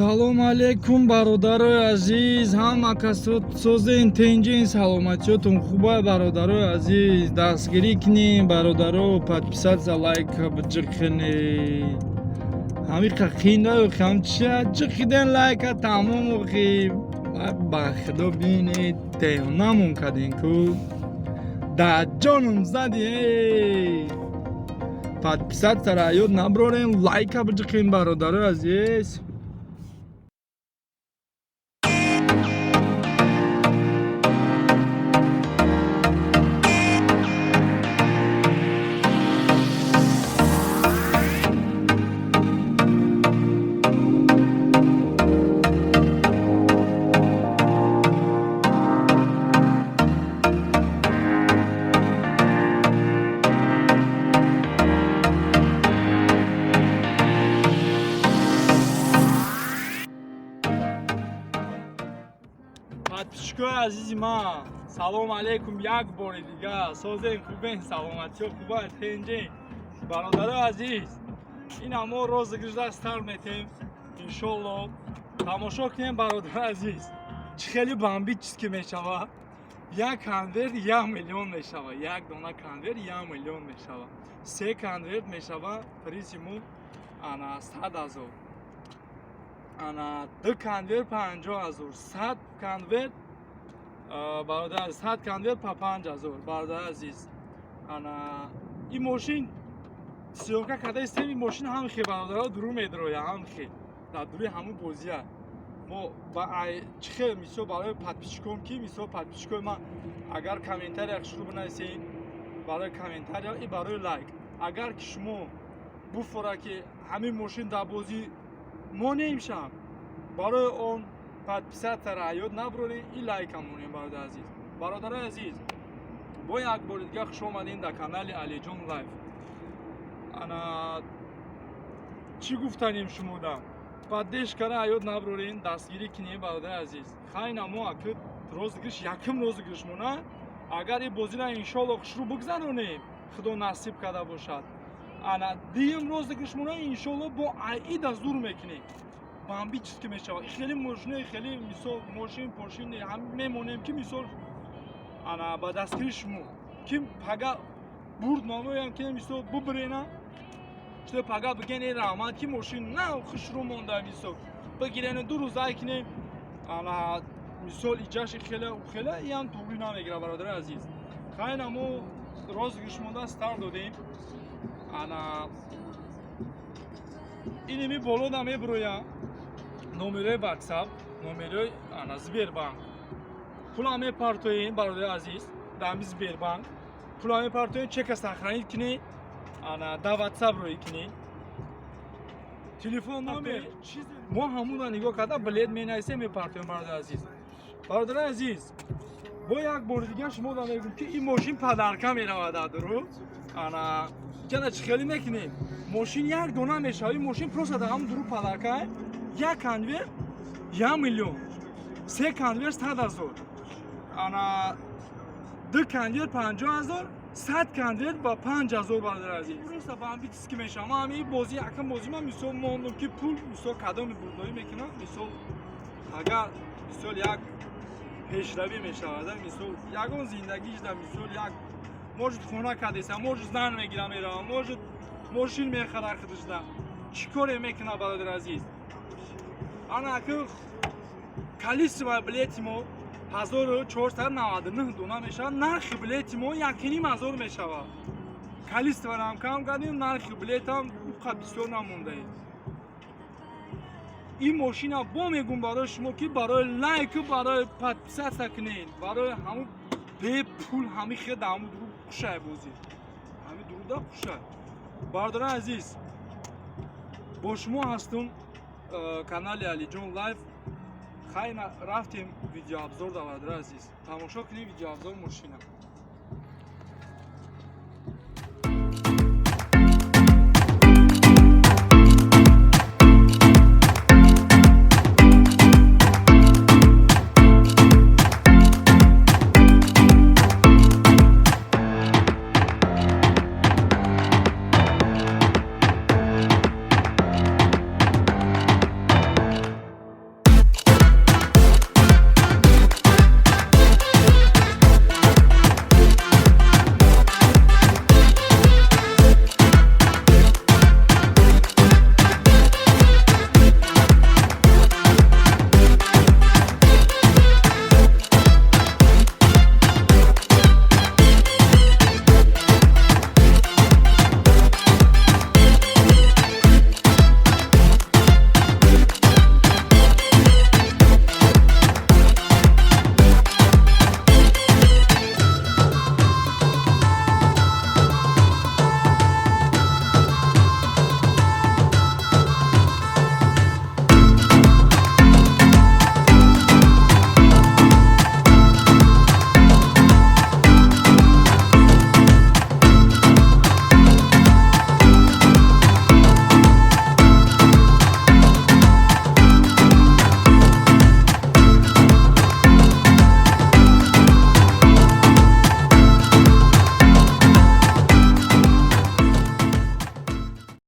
Салом алейкум, бародарои азиз, ҳама касот созен, тенҷин, саломатиётон хуба, бародарои азиз. Дастгирӣ кунем, бародаро, подписаться, лайк биҷиқинӣ. Ҳамиқа қиндаю хамча ҷиқиден лайка, тамом охи. Ба худо, бинед, девонамон кардем ку. Да ҷоном зади, эй. Подписаться ёд наброрем, лайка биҷиқем, бародарои азиз. Подписчикои азизи ман, салом алейкум як бори дига. Созен, хубен, саломатиё хуба, тенҷен, бародарои азиз. Ина мо розыгрыш да старт метем, иншолло. Тамошо кунем, бародари азиз, чӣ хеле бомбически мешава. Як конверт 1 миллион мешава, як дона конверт 1 миллион мешава, се конверт мешава призи мо ана 100 000, ана ду конверт 50 000, 100 конверт, бародар, 100 конверт па 5000. Бародари азиз, ана ин мошин съёмка карда истем. Ин мошин ҳам хе, бародаро, дуру медроя, ҳам хе дар дури ҳамун бозия мо ба чӣ хел. Мисол, барои подписчиком ки, мисол, подписчикои ман агар комментария шурӯъ бинависед, барои комментария и барои лайк, агар ки шумо буфора ки ҳамин мошин дар бозӣ монем шам, барои он подписаться ёд наброрем и лайка монем, бародари азиз. Бародарои азиз, бо як бори дига хуш омадем дар канали Алиҷон Лайф. Ана чӣ гуфтанем шумода? Поддержка ра ёд наброрем, дастгирӣ кинем, бародари азиз. Хайна мо аки розыгрыш, якум розыгрыш мона. Агар ин бозиро иншолло хушрӯ бигзаронем, худо насиб карда бошад, ана дуюм розыгрыш мона иншолло бо аида зур мекунем, бомбически мешавад. Хеле мошинои хеле, мисол, мошин пошин мемонем ки, мисол, ана ба дастгири шумо ки пага бурд намоям ки, мисол, бубирена что пага биген, э, раҳмат ки мошин на хушрӯ монда, мисол, бигирену 2 рӯз ай кинем. Ана, мисол, иҷаши хеле хеле иам туғри намегира, бародари азиз. Хайна мо розыгрыш монда старт додем. Ана инеми болода мебироя номерои Ватсап, номерои ана Сбербанк. Пула мепартоем, бародари азиз, дар ҳами Сбербанк пула мепартоем, чека сохранить кунед, ана дар Ватсап рӯй кунед, телефон номер мо ҳамуна нигоҳ карда билет менависем, мепартоем, бародари азиз. Бародари азиз, бо як бори дигар шумо да мегӯм ки ин мошин подарка меравад адру. Ана ҷана чӣ хеле мекунем? Мошин як дона мешавад, ин мошин просто дар ҳамун дуру подарка. Як конверт 1 миллион, се конверт 100 000, ана ду конверт 50 000, 100 конверт ба 5000. Бародари азиз, просто бомбически мешавам. Ман ҳамин бозӣ, якум бозӣ ман, мисол, мондум ки пул, мисол, кадоми бурдноӣ мекунам. Мисол, агар, мисол, як пешравӣ мешавад, мисол, ягон зиндагишда, мисол, як может хона кадеса, может зан мегира меравам, может мошин мехара худашда, чӣ коре мекунад, бародари азиз? Ана аки количество билети мо 1499 дона мешавад. Нархи билети мо 1500 мешавад. Количество рам кам кардем, нархи билетам уқа бисёр намондаем. Ин мошина бо мегум барои шумо ки барои лайку, барои подписаться кунед, барои ҳамун бепул ҳами хеда ҳамун дуру хушай, бозӣ ҳами дуруда хушай. Бародарони азиз, бо шумо ҳастум, канали Алиҷон Лайф. Хайна рафтем видеообзор да, бародари азиз, тамошо кунем видеообзор мошина.